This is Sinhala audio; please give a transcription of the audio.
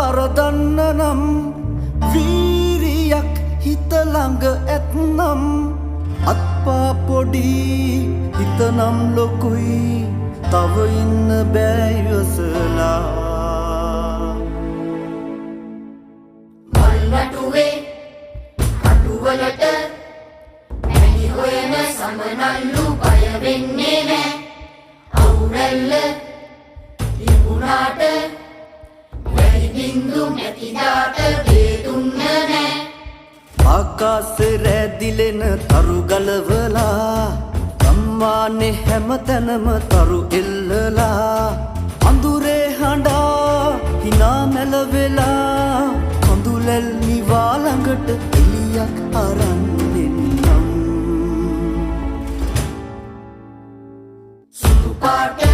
පරදන්න නම් වීරියක් හිත ළඟ ඇත්නම් අත්පා පොඩි හිත නම් ලොකුයි තව ඉන්න බෑ ඉවසලා. මල් වටුවේ කටුවලට පැණි හොයන සමනල්ලු බය වෙන්නේ නෑ. අවුරැල්ල තිබුණාට වැහි බින්දු නැති දාට ගේ දුන්න නෑ. ආකාශෙ රැදිලෙන තරු ගලවලා ගම්මානේ හැම තැනම තරු එල්ලලා අඳුරේ හඬා හිනා මැලවෙලා කඳුලැල් නිවා ළඟට එළියක් අරන් එන්නම්. සුදු පාට